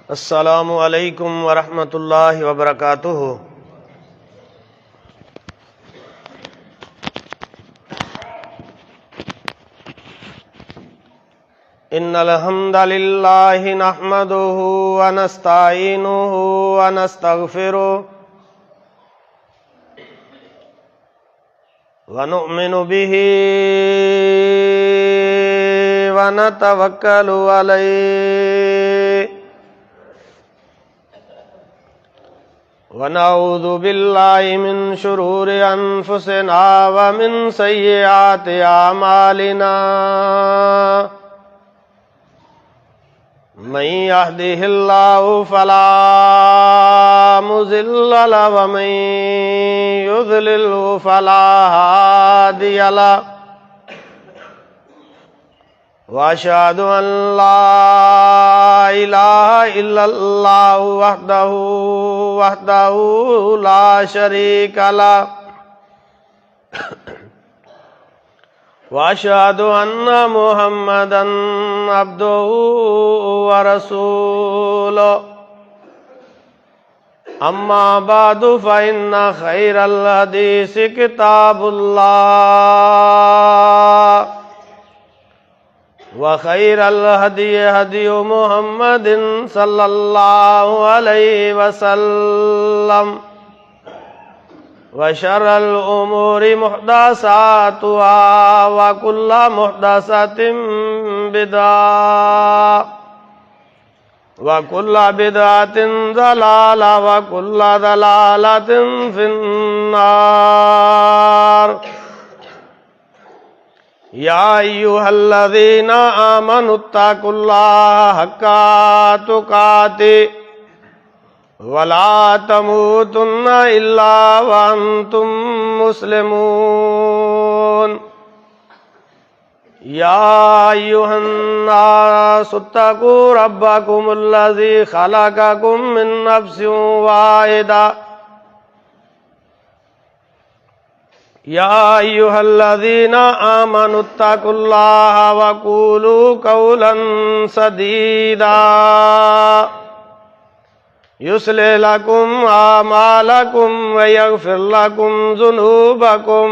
السلام عليڪم ورحمة الله وبرڪاته إن الحمد لله نحمده ونستعينه ونستغفره ونؤمن به ونتوكل عليه ونعوذ بالله من شرور أنفسنا ومن سيئات أعمالنا من يهده الله فلا مضل له ومن يضلله فلا هادي له واشهد ان لا اله الا الله وحده وحده لا شريك له واشهد ان محمدا عبده ورسوله اما بعد فان خير الحديث كتاب الله وخير الهدي هدي محمد صلى الله عليه وسلم وشر الأمور محدثاتها وكل محدثة بدعة وكل بدعة ضلالة وكل ضلالة في النار يا أيها الذين آمنوا اتقوا الله حق تقاته ولا تموتن إلا وأنتم مسلمون يا أيها الناس اتقوا ربكم الذي خلقكم من نفس واحدة يا أيها الذين آمنوا اتقوا الله وقولوا قولا سديدا يصلح لكم أعمالكم ويغفر لكم ذنوبكم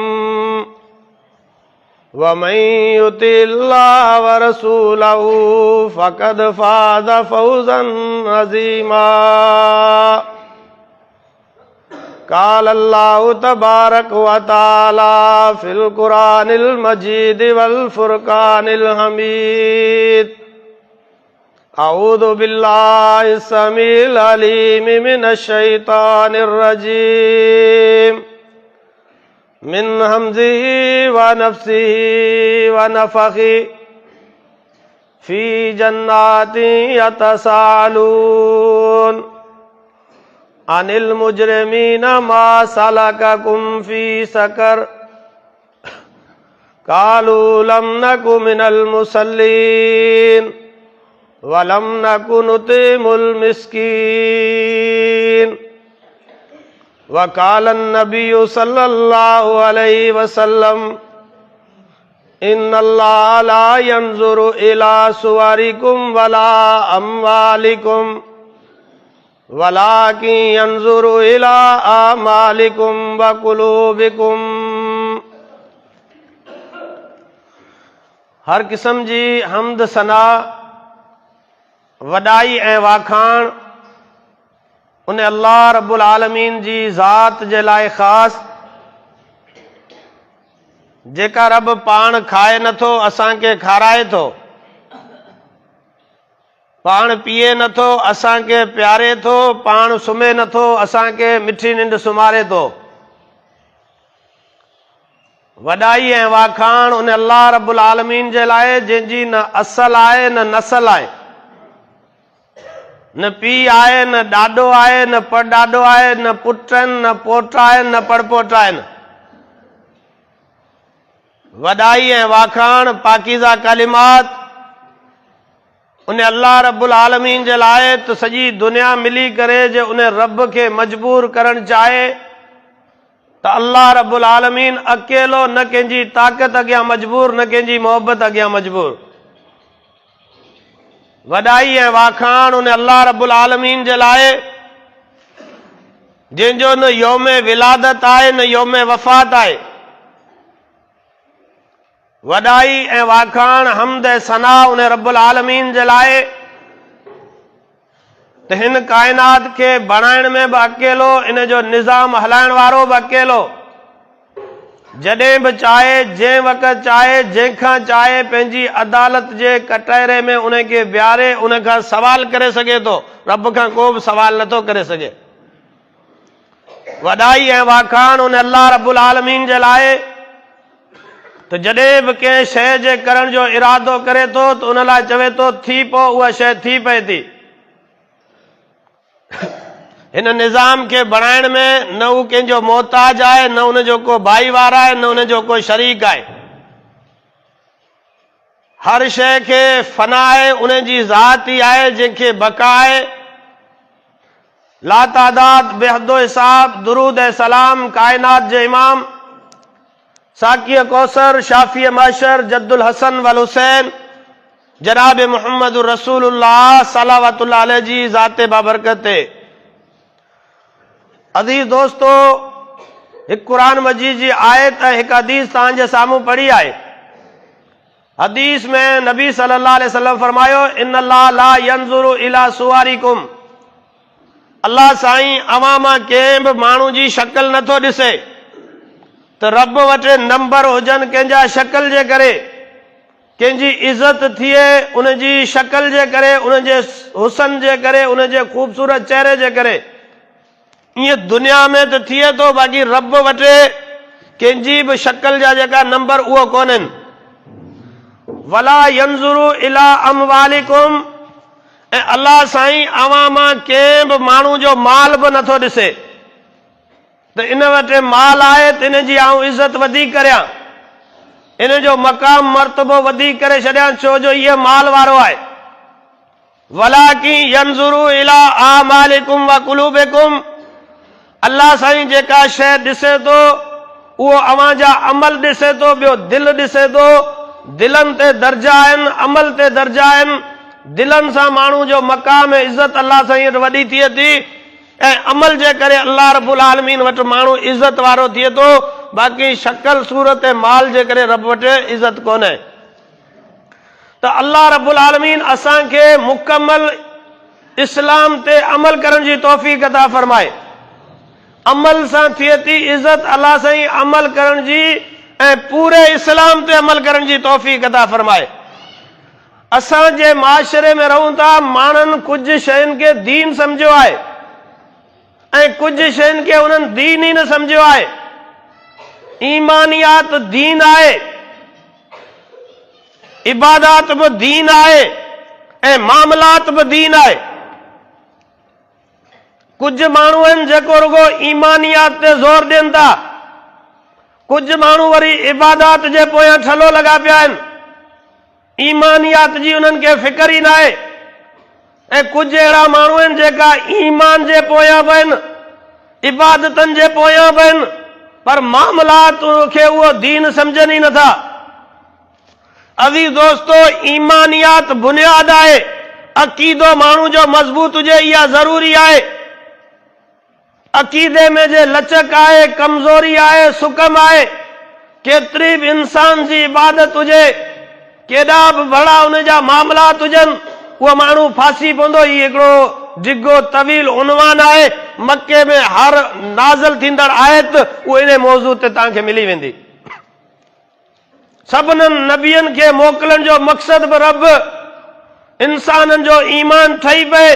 ومن يطع الله ورسوله فقد فاز فوزا عظيما قال الله تبارك وتعالى في القرآن المجيد والفرقان الحميد أعوذ بالله السميع العليم من الشيطان الرجيم من همزه ونفسه ونفخه في جنات يتساءلون عن المجرمين ما سلككم في سكر قالوا لم نك من المصلين ولم نك نطعم المسكين وقال النبي صلى الله عليه وسلم ان الله لا ينظر الى صوركم ولا اموالكم ولكن ينظر الى اعمالكم وقلوبكم هر قسم جي حمد ثنا وڏائي ۽ واکاڻ ان الله رب العالمين جي ذات جي لاء خاص جيڪا رب پاڻ کائي نٿو اسان کي کارائي ٿو، پاڻ پيئي نٿو اسان کي پياري ٿو، پاڻ سمهي نٿو اسان کي مٺي ننڊ سمهاري ٿو. وڏائي ۽ واکاڻ ان الله رب العالمين جي لاء جنهن جي نه اصل آهي نه نسل آهي. نه پيء آهي، نه ڏاڏو آهي، نه پڙڏاڏو آهي، نه پٽ آهن، نه پوٽا آهن، نه پڙپوٽا آهن. وڏائي ۽ واکاڻ، پاڪيزه ڪلمات، ان الله رب العالمين جي لاء ته سڄي دنيا ملي ڪري جي ان رب کي مجبور ڪرڻ چاهي. ته الله رب العالمين اڪيلو نه ڪنهن جي طاقت اڳيان مجبور نه ڪنهن جي محبت اڳيان مجبور. وڏائي ۽ واکاڻ ان الله رب العالمين جي لاء جنهن جو نه يوم ولادت آهي نه يوم وفات آهي. وڏائي ۽ واکاڻ، حمد ۽ ثنا ان رب العالمين جي لاء ته هن ڪائنات کي بڻائڻ ۾ به اڪيلو، ان جو نظام هلائڻ وارو به اڪيلو، جڏهن به چاهي، جنهن وقت چاهي، جنهن کان چاهي پنهنجي عدالت جي ڪٽهري ۾ ان کي بيهاري ان کان سوال ڪري سگهي ٿو، رب کان ڪو به سوال نٿو ڪري سگهي. وڏائي ۽ واکاڻ ان الله رب العالمين جي لاء ته جڏهن به ڪنهن شيء جي ڪرڻ جو ارادو ڪري ٿو ته ان لاء چوي ٿو ٿي پو اها شيء ٿي پئي ٿي. هن نظام کي بڻائڻ ۾ نه هو ڪنهن جو محتاج آهي نه ان جو ڪو ڀائيوار آهي نه ان جو ڪو شريڪ آهي. هر شيء کي فنا آهي ان جي ذات ئي آهي جنهن کي بقا آهي. لاتعداد بي حد و حساب درود ۽ سلام ڪائنات جي امام ساقي ڪوثر شافيع محشر جد الحسن والحسين جناب محمد رسول الله صلوات الله عليه جي ذات بابرڪت تي. عزيز دوستو هڪ قرآن مجيد جي آيت ۽ هڪ حديث توهان جي سامهون پڙهي آهي. حديث ۾ نبي صلي الله عليه وسلم فرمايو، ان الله لا ينظر الي صورڪم الله سائين اوهان مان ڪنهن به ماڻهو جي شڪل نه ٿو ڏسي ته رب وٽ نمبر هجن ڪنهن جا شڪل جي ڪري ڪنهن جي عزت ٿئي ان جي شڪل جي ڪري ان جي حسن جي ڪري ان جي خوبصورت چهري جي ڪري ائين دنيا ۾ ته ٿئي ٿو باقي رب وٽ ڪنهن جي به شڪل جا جيڪا نمبر اهو ڪونهن. ولا ينظر الي اموالڪم ۽ الله سائين اوهان مان ڪنهن به ماڻهو جو مال به نٿو ڏسي ته ان وٽ مال آهي ته ان جي آئون عزت وڌيڪ ڪريان ان جو مقام مرتبو وڌيڪ ڪري ڇڏيان ڇو جو هيء مال وارو آهي. ولڪن ينظر الي اعمالڪم وقلوبڪم الله سائين جيڪا شيء ڏسي ٿو اهو اوهان جا عمل ڏسي ٿو ٻيو دل ڏسي ٿو دلن تي درجا آهن عمل تي درجا آهن دلن سان ماڻهو جو مقام ۽ عزت الله سائين وٽ وڏي ٿئي ٿي ۽ عمل جي ڪري الله رب العالمين وٽ ماڻهو عزت وارو ٿئي ٿو باقي شڪل صورت ۽ مال جي ڪري رب وٽ عزت ڪونهي. ته الله رب العالمين اسان کي مڪمل اسلام تي عمل ڪرڻ جي توفيق عطا فرمائي. عمل سان ٿئي ٿي عزت الله سائين عمل ڪرڻ جي ۽ پوري اسلام تي عمل ڪرڻ جي توفيق عطا فرمائي. اسان جي معاشري ۾ رهون ٿا ماڻهن ڪجهه شين کي دين سمجهيو آهي. ۽ ڪجهه شين کي انهن دين ئي نه سمجهيو آهي. ايمانيات دين آهي، عبادات به دين آهي ۽ معاملات به دين آهي. ڪجهه ماڻهو آهن جيڪو رڳو ايمانيات تي زور ڏين ٿا، ڪجهه ماڻهو وري عبادات جي پويان ٺلهو لڳا پيا آهن. ايمانيات جي انهن کي فڪر ئي ناهي ۽ ڪجهه اهڙا ماڻهو آهن جيڪا ايمان جي پويان به آهن، عبادتن جي پويان به آهن پر معاملات کي اهو دين سمجهن ئي نٿا. عزيز دوستو ايمانيات بنياد آهي، عقيدو ماڻهو جو مضبوط هجي اها ضروري آهي. عقيدي ۾ جي لچڪ آهي، ڪمزوري آهي، سقم آهي، ڪيتري به انسان جي عبادت هجي، ڪيڏا به ڀلا ان جا معاملات هجن، اهو ماڻهو ڦاسي پوندو. هي هڪڙو ڊگهو طويل عنوان آهي، مڪي ۾ هر نازل ٿيندڙ آيت اهو انهي موضوع تي توهان کي ملي ويندي. سڀنن نبين کي موڪلڻ جو مقصد به رب انسانن جو ايمان ٺهي پئي،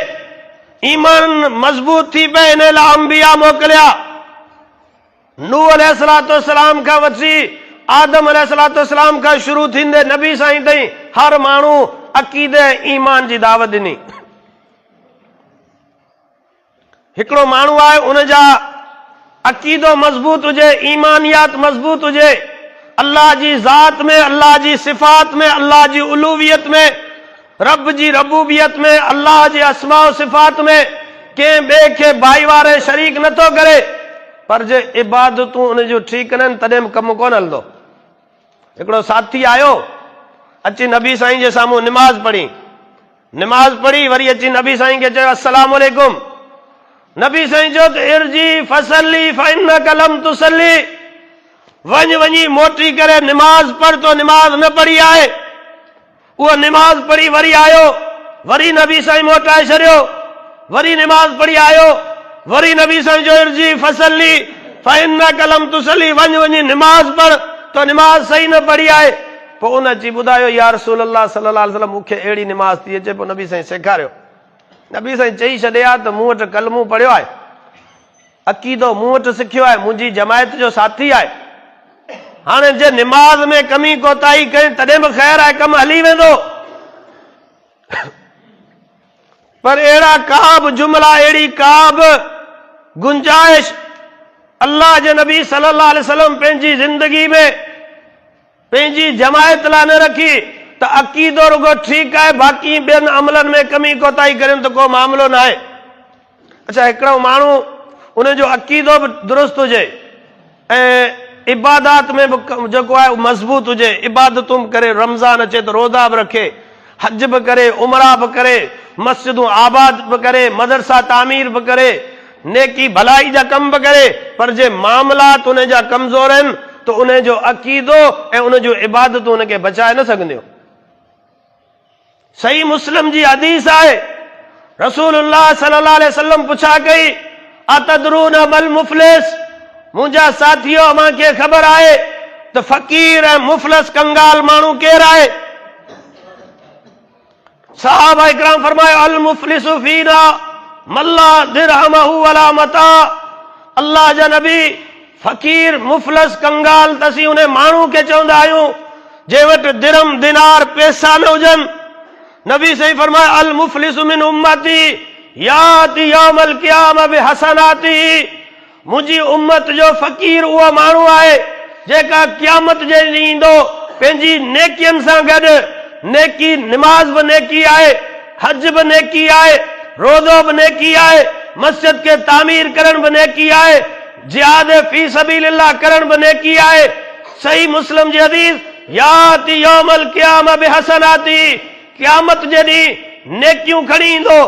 ايمان مضبوط ٿي پئي، انهي لاء انبياء موڪليا. نوح عليه الصلوة والسلام کان وٺي آدم عليه الصلوة والسلام کان شروع ٿيندي نبي سائين تائين هر ماڻهو عقيدي ۽ ايمان جي دعوت ڏني. هڪڙو ماڻهو آهي ان جا عقيدو مضبوط هجي، ايمانيات مضبوط هجي، الله جي ذات ۾ الله جي صفات ۾ الله جي الوهيت ۾ رب جي ربوبيت ۾ الله جي اسماء و صفات ۾ ڪنهن ٻئي کي ڀائيوار ۽ شريڪ نه ٿو ڪري. پر جي عبادتون ان جون ٺيڪ نه آهن تڏهن به ڪم ڪونه هلندو. هڪڙو ساٿي آيو، اچي نبي سائين جي سامهون نماز پڙهي. نماز پڙهي وري اچي نبي سائين کي چيو السلام عليڪم. نبي سائين چيو ته ارجي فصلي فانک لم تصلي، وڃ وڃي موٽي ڪري نماز پڙهه تو نماز نه پڙهي آهي. اهو نماز پڙهي وري آيو، وري نبي سائين موٽائي ڇڏيو، وري نماز پڙهي آيو، وري نبي سائين چيو ارجي فصلي فانک لم تصلي، وڃ وڃي نماز پڙهه تو نماز صحيح نه پڙهي آهي. پوء ان اچي ٻڌايو يا رسول الله صلي الله عليه وسلم مون کي اهڙي نماز ٿي اچي. پوء نبي سائين سيکاريو. نبي سائين چئي ڇڏي ها ته مون وٽ ڪلمو پڙهيو آهي، عقيدو مون وٽ سکيو آهي، منهنجي جماعت جو ساٿي آهي. هاڻي جي نماز ۾ ڪمي ڪوتاهي ڪئين تڏهن به خير آهي، ڪم هلي ويندو. پر اهڙا ڪا به جملا، اهڙي ڪا به گنجائش الله جي نبي صلي الله عليه وسلم پنهنجي زندگي ۾ پنهنجي جماعت لاء نه رکي ته عقيدو رڳو ٺيڪ آهي باقي ٻين عملن ۾ ڪمي ڪوتاهي ڪرين ته ڪو معاملو ناهي. اڇا هڪڙو ماڻهو ان جو عقيدو به درست هجي ۽ عبادات ۾ به جيڪو آهي مضبوط هجي، عبادتون به ڪري، رمضان اچي ته روزا به رکي، حج به ڪري، عمرا به ڪري، مسجدون آباد به ڪري، مدرسا تعمير به ڪري، نيڪي ڀلائي جا ڪم به ڪري، پر جي معاملات ان جا ڪمزور آهن ته ان جو عقيدو ۽ ان جون عبادتون ان کي بچائي نه سگهنديون. صحيح مسلم جي حديث آهي، رسول الله صلي الله عليه وسلم پڇا ڪئي، اتدرون ما المفلس؟ منهنجا ساٿيو اوهان کي خبر آهي ته فقير ۽ مفلس ڪنگال ماڻهو ڪير آهي؟ صحابه اڪرام فرمايو، المفلس فينا من لا درهم ولا متاع. الله جا نبي، فقير، مفلس، ڪنگال ته اسين انهي ماڻهو کي چوندا آهيون جنهن وٽ درهم، دينار، پئسا نه هجن. نبي سائين فرمايو، المفلس من امتي ياتي يوم القيامه بحسناته. منهنجي امت جو فقير اهو ماڻهو آهي جيڪا قيامت جي ڏينهن ايندو پنهنجي نيڪين سان گڏ، نيڪي نماز به نيڪي آهي، حج به نيڪي آهي، روزو به نيڪي آهي، مسجد کي تعمير ڪرڻ به نيڪي آهي، جهاد في سبيل الله ڪرڻ به نيڪي آهي، صحيح مسلم جي حديث، ياتي يوم القيامه بحسناته، قيامت جي ڏينهن نيڪيون کڻي ايندو،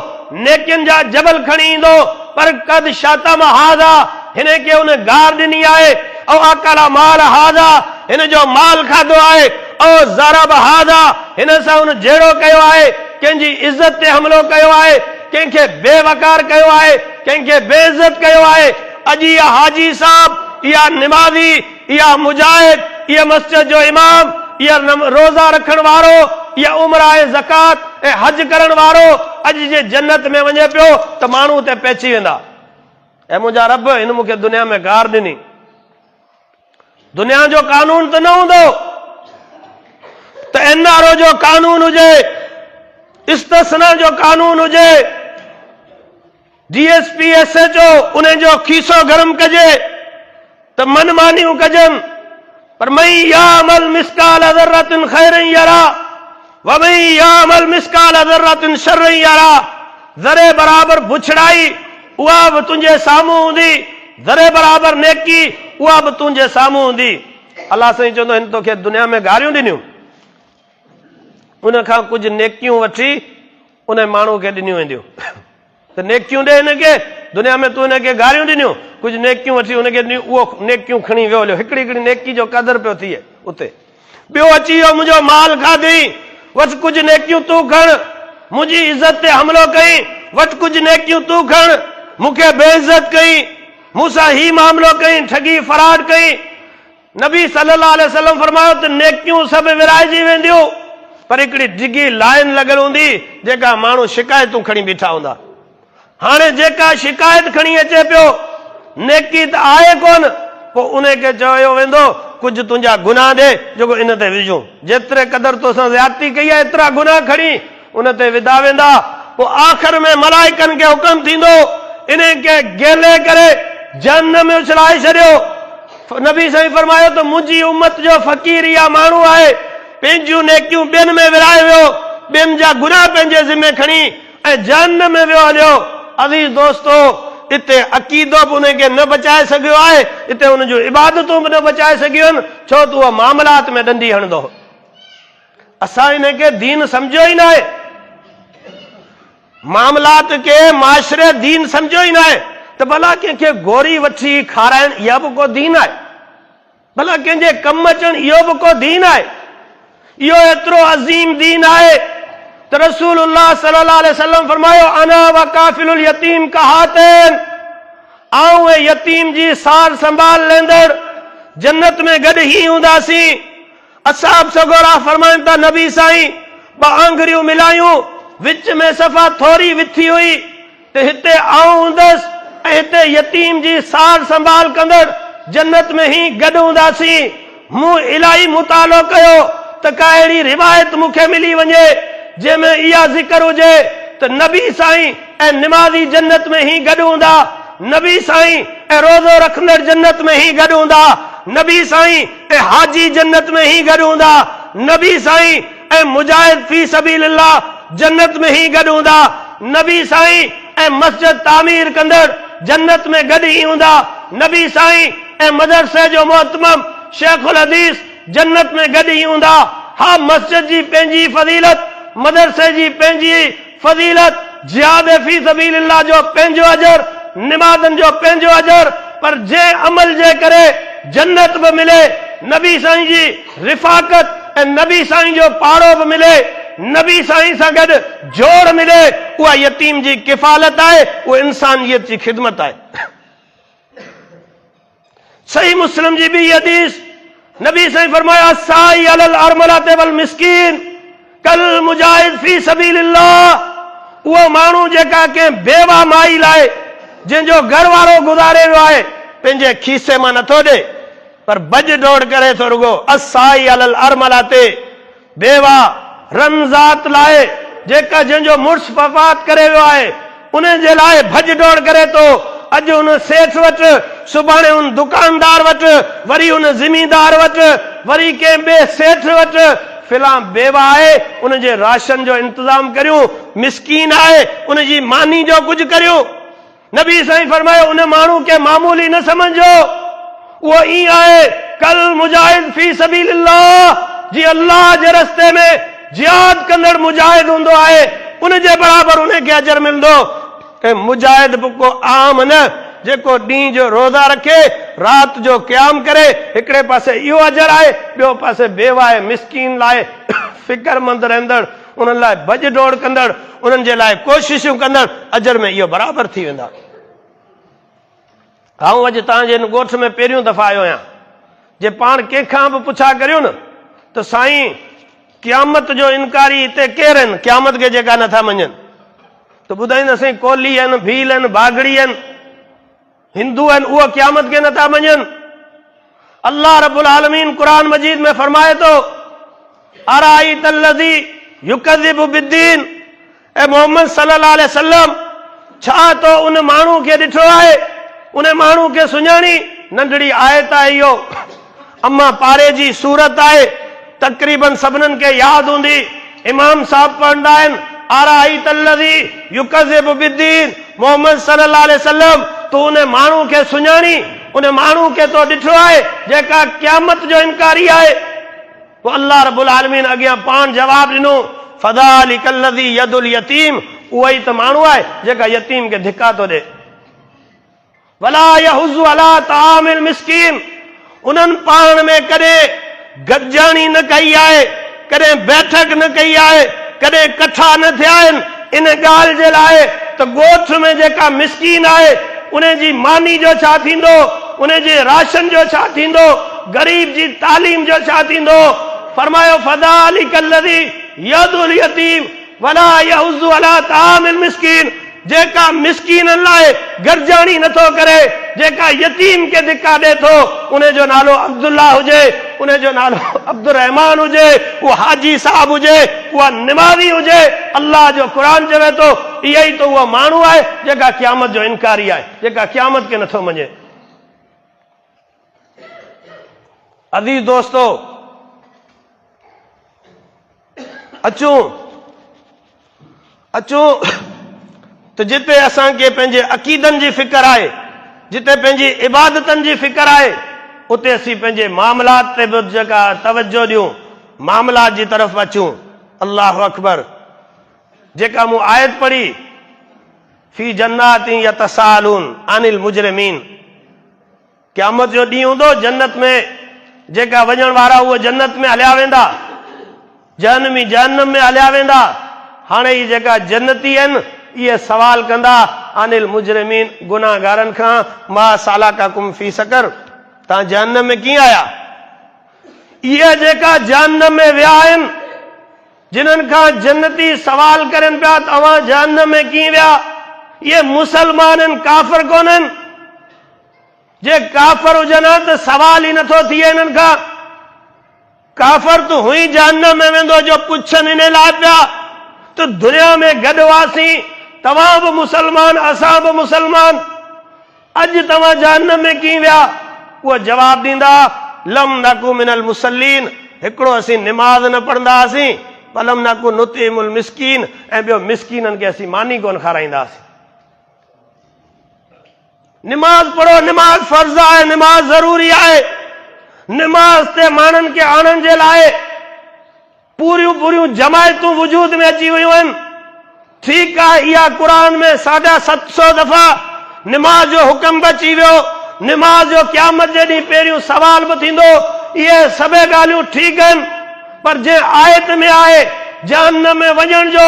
نيڪين جا جبل کڻي ايندو، پر قد شتم هذا، هن کي ان گار ڏني آهي، او اڪل مال هذا، هن جو مال کاڌو آهي، او ضرب هذا، هن سان ان جهيڙو ڪيو آهي، ڪنهن جي عزت تي حملو ڪيو آهي، ڪنهن کي بي وقار ڪيو آهي، ڪنهن کي بي عزت ڪيو آهي، اڄ اها حاجي صاحب، اها نمازي، اها مجاهد، اها مسجد جو امام، اها روزا رکڻ وارو، اها عمره ۽ زڪوات ۽ حج ڪرڻ وارو اڄ جي جنت ۾ وڃي پيو ته ماڻهو اتي پهچي ويندا. اي منهنجا رب! هن مون کي دنيا ۾ گار ڏني. دنيا جو قانون ته نه هوندو ته اين آر او جو قانون هجي، استثنا جو قانون هجي، D S P S H O انهن جو کيسو گرم ڪجي ته من مانيون ڪجن پر من يعمل مثقال ذرة خيرا يرا ومن يعمل مثقال ذرة شرا يرا ذري برابر بڇڙائي اها به تنهنجي سامهون هوندي ذري برابر نيڪي اها به تنهنجي سامهون هوندي الله سائين چوندو هن توکي دنيا ۾ گاريون ڏنيون ان کان ڪجهه نيڪيون وٺي انهي ماڻهوء کي ڏنيون وينديون ته نيڪيون ڏي هن کي، دنيا ۾ تون هن کي گاريون ڏنيون، ڪجهه نيڪيون وٺي هن کي ڏنيون، اهو نيڪيون کڻي ويو هليو، هڪڙي هڪڙي نيڪي جو قدر پيو ٿئي اتي. ٻيو اچي ويو منهنجو مال کاڌئين، وٺ ڪجهه نيڪيون تون کڻ، منهنجي عزت تي حملو ڪئين، وٺ ڪجهه نيڪيون تون کڻ، مون کي بي عزت ڪئين، مون سان هي معاملو ڪئين، ٺڳي فراڊ ڪئين، نبي صلي الله عليه وسلم فرمايو ته نيڪيون سڀ ورهائجي وينديون پر هڪڙي ڊگهي لائين لڳل هوندي جيڪا ماڻهو شڪايتون کڻي بيٺا هوندا. هاڻي جيڪا شڪايت کڻي اچي پيو نيڪي ته آهي ڪونه پوء انهي کي چيو ويندو ڪجهه تنهنجا گناهه ڏي جيڪو ان تي وجهون جيتري قدر توسان زيادتي ڪئي آهي ايترا گناهه کڻي ان تي وڌا ويندا پوء آخر ۾ ملائڪن کي حڪم ٿيندو انهي کي گيلي ڪري جهنم ۾ اڇلائي ڇڏيو. نبي سائين فرمايو ته منهنجي امت جو فقير اها ماڻهو آهي پنهنجيون نيڪيون ٻين ۾ ورهائي ويو، ٻين جا گناهه پنهنجي ذمي کڻي ۽ جهنم ۾ ويو هليو. عزيز دوستو! اتي عقيدو به ان کي نه بچائي سگهيو آهي، اتي ان جون عبادتون به نه بچائي سگهيون آهن، ڇو ته اهو معاملات ۾ ڏنڊي هڻندو هو. اسان ان کي دين سمجهيو ئي ناهي. معاملات کي معاشري دين سمجهيو ئي ناهي ته ڀلا ڪنهن کي گوري وٺي کارائڻ اها به ڪو دين آهي؟ ڀلا ڪنهن جي ڪم اچڻ اهو به ڪو دين آهي؟ اهو ايترو عظيم دين آهي ته رسول الله صلي الله عليه وسلم فرمايو انا وڪافل اليتيم ڪهاتين آئون ۽ يتيم جي سار سنڀال ليندڙ جنت ۾ گڏ هي هونداسين. اصحاب سڳورا فرمائن ٿا نبي سائين ٻه آڱريون ملايون وچ ۾ صفا ٿوري وٿي هئي ته هتي آئون هوندس ۽ هتي يتيم جي سار سنڀال ڪندڙ جنت ۾ هي گڏ هونداسين. مون الاهي مطالعو ڪيو ته ڪا اهڙي روايت مون کي ملي وڃي جنهن ۾ اها ذڪر هجي ته نبي سائين ۽ نمازي جنت ۾ هي گڏ هوندا، نبي سائين ۽ روزو رکندڙ جنت ۾ هي گڏ هوندا، نبي سائين ۽ حاجي جنت ۾ هي گڏ هوندا، نبي سائين ۽ مجاهد في سبيل الله جنت ۾ هي گڏ هوندا، نبي سائين ۽ مسجد تعمير ڪندڙ جنت ۾ گڏ هي هوندا، نبي سائين ۽ مدرسي جو مهتمم شيخ الحديث جنت ۾ گڏ هي هوندا. ها مسجد جي پنهنجي فضيلت، مدرسي جي پنهنجي فضيلت، جهاد في سبيل الله جو پنهنجو اجر، نمازن جو پنهنجو اجر، پر جنهن عمل جي ڪري جنت به ملي، نبي سائين جي رفاقت ۽ نبي سائين جو پاڙو به ملي، نبي سائين سان گڏ جوڙ ملي، اها يتيم جي ڪفالت آهي، اهو انسانيت جي خدمت آهي. صحيح مسلم جي ٻي حديث نبي سائين فرمايو الساعي علي الارملة والمسڪين ڪالمجاهد في سبيل الله اهو ماڻهو جيڪا ڪنهن بيوه مائي لاء جنهن جو گهر وارو گذاري ويو آهي پنهنجي کيسي مان نٿو ڏي پر ڀڄ ڊوڙ ڪري ٿو رڳو الساعي علي الارملة بيوه رمضات لاء جيڪا جنهن جو مڙس وفات ڪري ويو آهي ان جي لاء ڀڄ ڊوڙ ڪري ٿو. اڄ ان سيٺ وٽ، سڀاڻي ان دڪاندار وٽ، وري ان زميندار وٽ، وري ڪنهن ٻئي سيٺ وٽ، فلان بيوه آهي ان جي راشن جو انتظام ڪريون، مسڪين آهي ان جي ماني جو ڪجهه ڪريون. نبي سائين فرمايو، ان ماڻهو کي معمولي نه سمجهو، اهو ائين آهي ڪالمجاهد في سبيل الله، جيئن الله جي رستي ۾ جهاد ڪندڙ مجاهد هوندو آهي، ان جي برابر ان کي اجر ملندو. ۽ مجاهد به ڪو عام نه، جيڪو ڏينهن جو روزا رکي، رات جو قيام ڪري، هڪڙي پاسي اهو اجر آهي، ٻيو پاسي بيواهه ۽ مسڪين لاء فڪرمند رهندڙ، انهن لاء ڀڄ ڊوڙ ڪندڙ، انهن جي لاء ڪوششون ڪندڙ اجر ۾ اهو برابر ٿي ويندا. آئون اڄ توهان جي هن ڳوٺ ۾ پهريون دفعو آيو آهيان. جي پاڻ ڪنهن کان به پڇا ڪريو نه ته سائين قيامت جو انڪاري هتي ڪير آهن، قيامت کي جيڪا نٿا مڃن، ته ٻڌائيندا سائين ڪولهي آهن، ڀيل آهن، باگڙي آهن. هندو آهن اهو قيامت کي نٿا مڃن. الله رب العالمين قرآن مجيد ۾ فرمائي ٿو ارائيت الذي يڪذب بالدين اي محمد صلي الله عليه وسلم ڇا تو ان ماڻهو کي ڏٺو آهي ان ماڻهو کي سڃاڻي ننڍڙي آيت آهي اهو اما پاري جي سورت آهي تقريبن سڀنن کي ياد هوندي امام صاحب پڙهندا آهن ارائيت الذي يڪذب بالدين محمد صلي الله عليه وسلم تون ان ماڻهو کي سڃاڻي ان ماڻهو کي تو ڏٺو آهي جيڪا قيامت جو انڪاري آهي پوء الله رب العالمين اڳيان پاڻ جواب ڏنو فذلک الذي يدعو اليتيم اهو ئي ته ماڻهو آهي جيڪا يتيم کي ڌڪا ٿو ڏي. ولا يحض علي طعام المسڪين انهن پاڻ ۾ ڪڏهن گڏجاڻي نه ڪئي آهي، ڪڏهن بيٺڪ نه ڪئي آهي، ڪڏهن ڪٺا نه ٿيا آهن ان ڳالهه جي لاء ته ڳوٺ ۾ جيڪا مسڪين آهي ان جي ماني جو ڇا ٿيندو، ان جي راشن جو ڇا ٿيندو، غريب جي تعليم جو ڇا ٿيندو. فرمايو فذلک الذي يدعو اليتيم ولا يحض علي طعام المسڪين جيڪا مسڪينن لاء گڏجاڻي نه ٿو ڪري، جيڪا يتيم کي ڌڪا ڏئي ٿو، ان جو نالو عبدالله هجي، ان جو نالو عبدالرحمان هجي، اهو حاجي صاحب هجي، اها نمازي هجي، الله جو قرآن چوي ٿو، اها ئي ته اهو ماڻهو آهي، جيڪا قيامت جو انڪاري آهي، جيڪا قيامت کي نه ٿو مڃي. عزيز دوستو! اچون اچون ته ته جتي اسان کي پنهنجي عقيدن جي فڪر آهي، جتي پنهنجي عبادتن جي فڪر آهي، اتي اسين پنهنجي معاملات تي به جيڪا توجه ڏيون، معاملات جي طرف اچون. الله اڪبر! جيڪا مون آيت پڙهي، في جنات يتساءلون عن المجرمين. قيامت جو ڏينهن هوندو، جنت ۾ جيڪا وڃڻ وارا اهي جنت ۾ هليا ويندا، جهنمي جهنم ۾ هليا ويندا. هاڻي هي جيڪا جنتي آهن اهي سوال ڪندا عن المجرمين گناهگارن کان ما سالڪکم في سقر توهان جهنم ۾ ڪيئن آيا؟ اهي جيڪا جهنم ۾ ويا آهن جنھن کان جنتي سوال ڪرين پيا ته اوهان جهنم ۾ ڪيئن ويا؟ اهي مسلمان آهن ڪافر ڪونهن. جي ڪافر هجن ها ته سوال ئي نٿو ٿئي انهن کان. ڪافر ته هونئن جهنم ۾ ويندو جو پڇن انهي لاء پيا ته دنيا ۾ گڏ هئاسين، توهان به مسلمان اسان به مسلمان، اڄ توهان جهنم ۾ ڪيئن ويا؟ اهي جواب ڏيندا، لم نڪ من المصلين، هڪڙو اسين نماز نه پڙهندا هئاسين، ولم نڪ نطعم المسڪين ۽ ٻيو مسڪينن کي اسين ماني ڪونه کارائيندا هئاسين. نماز پڙهو، نماز فرض آهي، نماز ضروري آهي، نماز تي ماڻهن کي آڻڻ جي لاء پوريون پوريون جماعتون وجود ۾ اچي ويون آهن. ٺيڪ آهي اها قرآن ۾ ساڍا 700 دفعا نماز جو حڪم به اچي ويو، نماز جو قيامت جي ڏينهن پهريون سوال به ٿيندو، اهي سڀئي ڳالهيون ٺيڪ آهن پر جنهن آيت ۾ آهي جهنم ۾ وڃڻ جو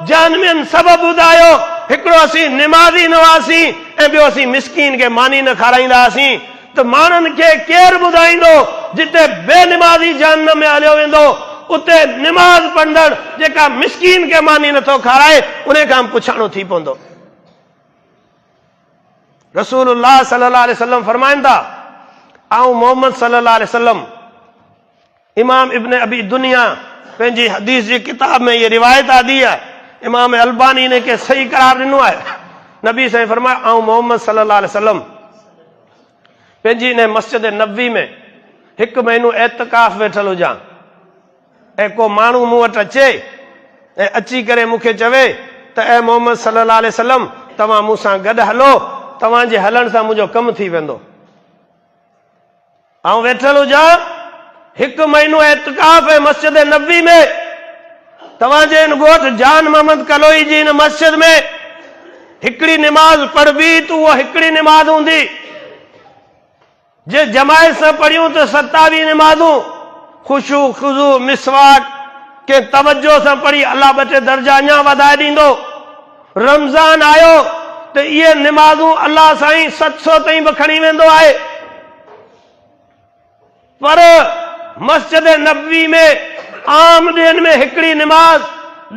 جهنمين سبب ٻڌايو، هڪڙو اسين نمازي نه هئاسين ۽ ٻيو اسين مسڪين کي ماني نه کارائيندا هئاسين ته ماڻهن کي ڪير ٻڌائيندو جتي بي نمازي جهنم ۾ هليو ويندو اتي نماز پڙهندڙ جيڪا مسڪين کي ماني نٿو کارائي انهي کان به پڇاڻو ٿي پوندو. رسول الله صلي الله عليه وسلم فرمائن ٿا آئون محمد صلي الله عليه وسلم امام ابن ابي دنيا پنهنجي حديث جي ڪتاب ۾ هيء روايت آندي آهي. امام الباني ان کي صحيح قرار ڏنو آهي. نبي سائين فرمايو، آئون محمد صلي الله عليه وسلم پنهنجي انهيء مسجد نبوي ۾ هڪ مهينو اعتڪاف ويٺل هجان ۽ ڪو ماڻهو مون وٽ اچي ۽ اچي ڪري مون کي چوي ته اي محمد صلي الله عليه وسلم توهان مون سان گڏ هلو، توهان جي هلڻ سان منهنجو ڪم ٿي ويندو. آئون ويٺل هجان هڪ مهينو اعتڪاف ۽ مسجد نبوي ۾ توهان جي هن ڳوٺ جان محمد ڪلوئي جي هن مسجد ۾ هڪڙي نماز پڙهبي ته اها هڪڙي نماز هوندي جي جماعت سان پڙهيون ته 27 نمازون خشوع خضوع مسواڪ ڪنهن توجه سان پڙهي الله ٻه ٽي درجا اڃا وڌائي ڏيندو. رمضان آيو ته اهي نمازون الله سائين 700 تائين به کڻي ويندو آهي. پر مسجد نبوي ۾ عام ڏينهن ۾ هڪڙي نماز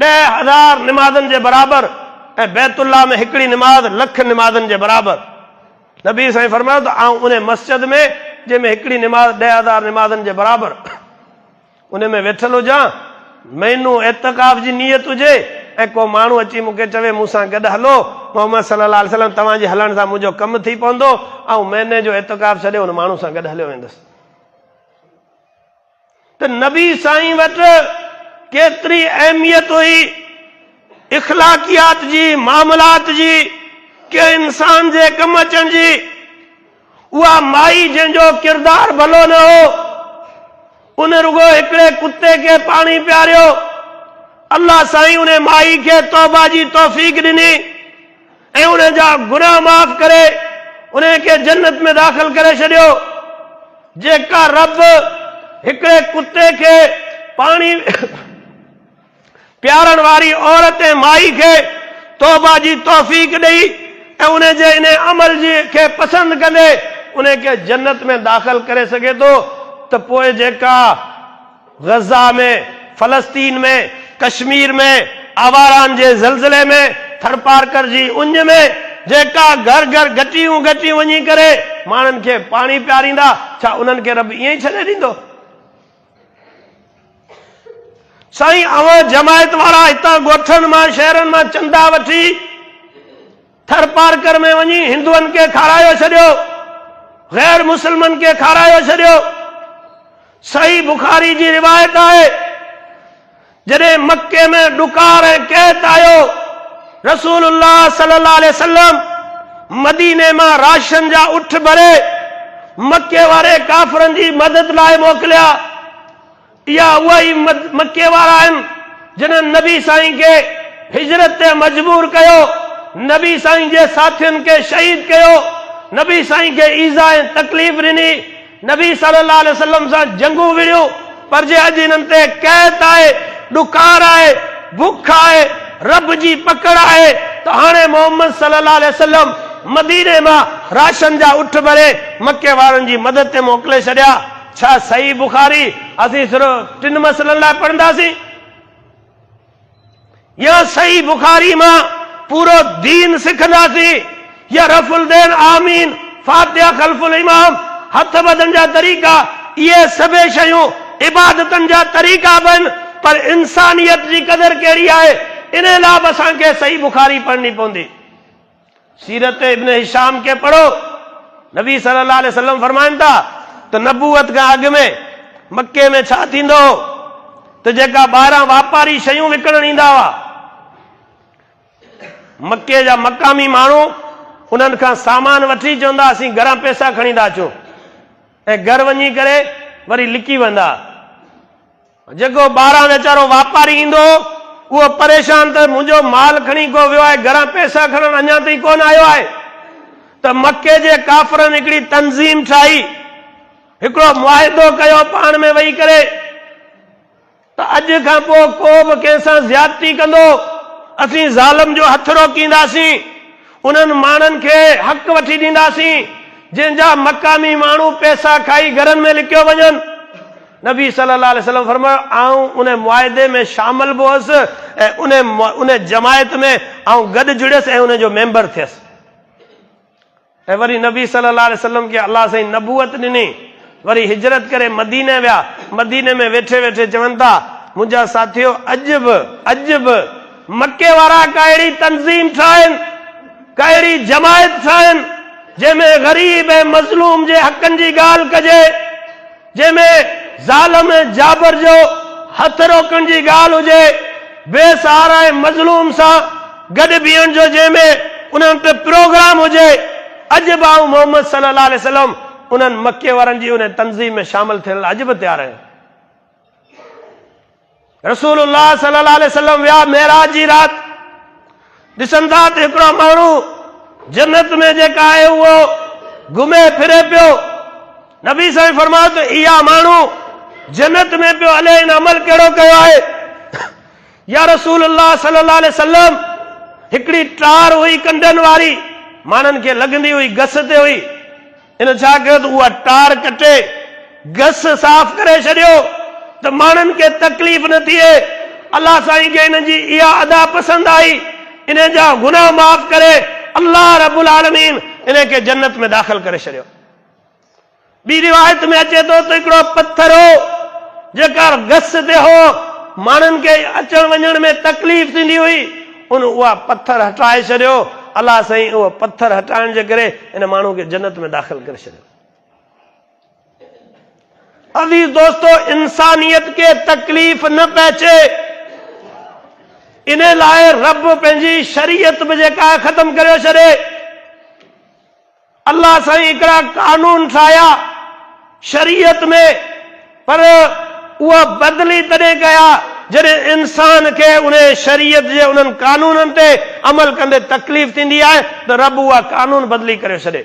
10,000 نمازن جي برابر ۽ بيت الله ۾ هڪڙي نماز لک نمازن جي برابر. نبي سائين فرمايو ته آئون انهي مسجد ۾ جنهن ۾ هڪڙي نماز 10,000 نمازن جي برابر ان ۾ ويٺل هجان، مهينو اعتڪاف جي نيت هجي ۽ ڪو ماڻهو اچي مون کي چوي مون سان گڏ هلو، محمد صلي الله عليه وسلم توهان جي هلڻ سان منهنجو ڪم ٿي پوندو، آئون مهيني جو اعتڪاف ڇڏي ان ماڻهو سان گڏ هليو ويندس. ته نبي سائين وٽ ڪيتري اهميت هئي اخلاقيات جي، معاملات جي، ڪنهن انسان جي ڪم اچڻ جي. اها مائي جنهن جو ڪردار ڀلو نه هو، ان رڳو هڪڙي ڪتي کي پاڻي پياريو. الله سائين ان مائي کي توبه جي توفيق ڏني ۽ ان جا گناهه معاف ڪري ان کي جنت ۾ داخل ڪري ڇڏيو. جيڪا رب هڪڙي ڪتي کي پاڻي پيارڻ واري عورت ۽ مائي کي توبه جي توفيق ڏئي ۽ ان جي انهي عمل جي کي پسند ڪندي انهي کي جنت ۾ داخل ڪري سگهي ٿو ته پوء جيڪا غزه ۾ فلسطين ۾ ڪشمير ۾ آواران جي زلزلي ۾ ٿرپارڪر جي اڃ ۾ جيڪا گهر گهر گهٽيون گهٽيون وڃي ڪري ماڻهن کي پاڻي پياريندا ڇا انهن کي رب ائين ئي ڇڏي ڏيندو؟ سائين اوهان جماعت وارا هتان ڳوٺن مان شهرن مان چندا وٺي ٿرپارڪر ۾ وڃي هندوئن کي کارايو ڇڏيو، غير مسلمن کي کارايو ڇڏيو. صحيح بخاري جي روايت آهي جڏهن مڪي ۾ ڏڪار ۽ قحط آيو. رسول الله صلي الله عليه وسلم مديني مان راشن جا اٺ ڀري مڪي واري ڪافرن جي مدد لاء موڪليا. اها اها ئي مڪي وارا آهن جنھن نبي سائين کي هجرت تي مجبور ڪيو، نبي سائين جي ساٿين کي شهيد ڪيو، نبي سائين کي ايذاء ۽ تڪليف ڏني، نبي صلي الله عليه وسلم سان جنگون وڙهيون، پر جي اڄ انهن تي قحط آهي، ڏڪار آهي، بک آهي، رب جي پڪڙ آهي ته هاڻي محمد صلي الله عليه وسلم مديني مان راشن جا اٺ ڀري مڪي وارن جي مدد تي موڪلي ڇڏيا. ڇا صحيح بخاري اسين صرف ٽن مسئلن لاء پڙهنداسين يا صحيح بخاري مان پورو دين سکنداسين يا رفع الدين آمين فاتحه خلف الامام هٿ ٻڌڻ جا طريقا اهي سڀئي شيون عبادتن جا طريقا به آهن پر انسانيت جي قدر ڪهڙي آهي ان لاء به اسان کي صحيح بخاري پڙهڻي پوندي. سيرت ابن هشام کي پڙهو، نبي صلي الله عليه وسلم فرمائن ٿا ته نبوت کان اڳ ۾ مڪي ۾ ڇا ٿيندو هو ته جيڪا ٻاهران واپاري شيون وڪڻڻ ايندا هئا، مڪي جا مقامي ماڻهو انهن کان سامان وٺي چوندا اسين گهران پئسا کڻي ٿا اچون ۽ گهر وڃي ڪري وري لڪي ويندا. جيڪو ٻاهران ويچارو واپاري ايندو هو، اهو پريشان ته منهنجو مال کڻي ڪو ويو آهي، گهران پئسا کڻڻ اڃا تائين ڪونه آيو آهي ته مڪي جي ڪافرن هڪڙي تنظيم ٺاهي، هڪڙو معاهدو ڪيو پاڻ ۾ ويهي ڪري ته اڄ کان پوء ڪو به ڪنهن سان زيادتي ڪندو، اسين ظالم جو هٿ روڪينداسين. انهن ماڻهن کي حق وٺي ڏينداسين، جنهن جا مقامي ماڻهو پئسا کائي گهرن ۾ لڪيو وڃن. نبي صلي الله عليه وسلم فرمايو، آئون ان معاهدي ۾ شامل به هوس ۽ ان جماعت ۾ آئون گڏ جڙيس ۽ ان جو ميمبر ٿيس. ۽ وري نبي صلي الله عليه وسلم کي الله سائين نبوت ڏني، وري هجرت ڪري مديني ويا، مديني ۾ ويٺي ويٺي چون ٿا، منهنجا ساٿيو اڄ به اڄ به مڪي وارا ڪا اهڙي تنظيم ٺاهن، ڪا اهڙي جماعت ٺاهن، جنهن ۾ غريب ۽ مظلوم جي حقن جي ڳالهه ڪجي. جنهن ۾ ظالم ۽ جابر جو هٿ روڪڻ جي ڳالهه هجي، بي سهارا ۽ مظلوم سان گڏ بيهڻ جو جنهن ۾ انهن وٽ پروگرام هجي، اڄ به آئون محمد صلي الله عليه وسلم انهن مڪي وارن جي انهي تنظيم ۾ شامل ٿيڻ لاء اڄ به تيار آهيان. رسول الله صلي الله عليه وسلم ويا معراج جي رات ڏسن ٿا ته هڪڙو ماڻهو جنت ۾ جيڪا آهي اهو گهمي ڦري پيو. نبي سائين فرمايو ته اها ماڻهو جنت ۾ پيو هلي هن عمل ڪهڙو ڪيو آهي؟ يا رسول الله صلي الله عليه وسلم هڪڙي ٽار هئي ڪنڊن واري ماڻهن کي لڳندي هئي گس تي هئي هن ڇا ڪيو ته اها ٽار ڪٽي گس صاف ڪري ڇڏيو ته ماڻهن کي تڪليف نه ٿئي. الله سائين کي هن جي اها ادا پسند آئي، ان جا گناهه معاف ڪري الله رب العالمين ان کي جنت ۾ داخل ڪري ڇڏيو. ٻي روايت ۾ اچي ٿو ته هڪڙو پٿر هو جيڪا گس تي هو، ماڻهن کي اچڻ وڃڻ ۾ تڪليف ٿيندي هئي، ان اها پٿر هٽائي ڇڏيو، الله سائين اهو پٿر هٽائڻ جي ڪري ان ماڻهو کي جنت ۾ داخل ڪري ڇڏيو. عزيز دوستو انسانيت کي تڪليف نه پهچي ان لاء رب پنهنجي شريعت به جيڪا آهي ختم ڪريو ڇڏي. الله سائين هڪڙا قانون ٺاهيا شريعت ۾ پر اها بدلي تڏهن ڪيا جڏهن انسان کي انهي شريعت جي انهن قانونن تي عمل ڪندي تڪليف ٿيندي آهي ته رب اها قانون بدلي ڪريو ڇڏي.